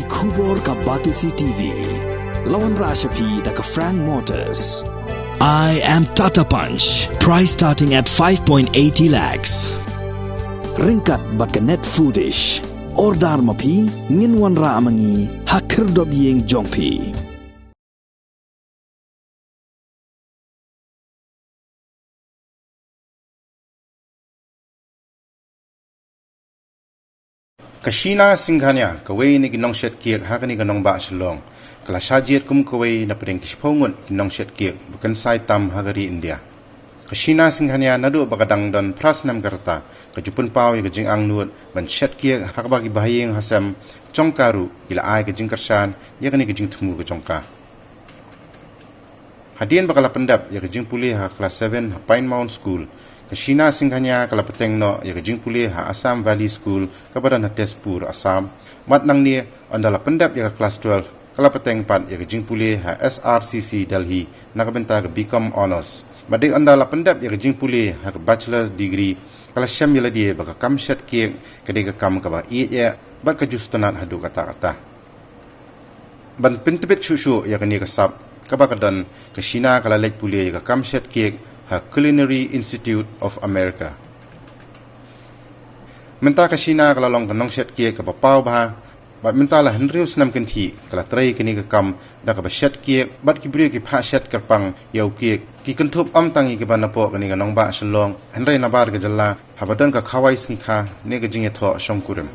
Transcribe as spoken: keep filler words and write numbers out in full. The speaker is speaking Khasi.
Khubor ka Batesi T V. La wanrah sha phi da ka Frank Motors. I am Tata Punch. Price starting at five point eighty lakhs. Ryngkat bad ka Net Foodish. Order ma phi, ngin wanrah ma ngi ha khyrdop ïing jong phi. Ka Sheena Singhania, kawei na ki nongshet cake ha kane ka nongbah Shillong, ka la shah jied kum kawei na pdeng ki shiphew ngut ki nongshet cake ba kynsai tam ha ka ri India. Ka Sheena Singhania naduh ba ka dang don phra snem ka rta, ka ju pynpaw ïa ka jingangnud ban shet cake ha kaba ki bahaïing hasem jong ka ruh ki la ai ka jingkyrshan ïa kane ka jingthmu ka jong ka. Hadien ba ka la pyndep ïa ka jingpule ha klas seven ha Pine Mount School, ka Sheena Singhania ka la bteng noh ïa ka jingpule ha Assam Valley School kaba don ha Tezpur, Assam. Bad nangne, ynda la pyndep ïa ka klas twelve, ka la bteng pat ïa ka jingpule ha S R C C Delhi na ka bynta ka B Com Honours. Bad dei ynda la pyndep ïa ka jingpule ha ka Bachelor's Degree, ka la shem ïa lade ba ka kam shet cake ka dei ka kam kaba ïeit, bad ka ju sngewtynnat haduh katta katta. Ban pyntbit shuh shuh ïa kane ka sap kaba ka don, ka Sheena ka la leit pule ïa ka kam shet cake ha Culinary Institute of America. Mynta ka Sheena ka la long ka nongshet cake kaba paw bha, bad mynta la hynriew snem kynthih ka la trei kane ka kam da kaba shet cake, bad ki briew ki phah shet kyrpang ïa u cake, ki kynthup ym tang ïa kiba napoh kane ka nongbah Shillong, hynrei nabar ka jylla, haba don ka khawai sngi kha ne ka jingïathoh shongkurim.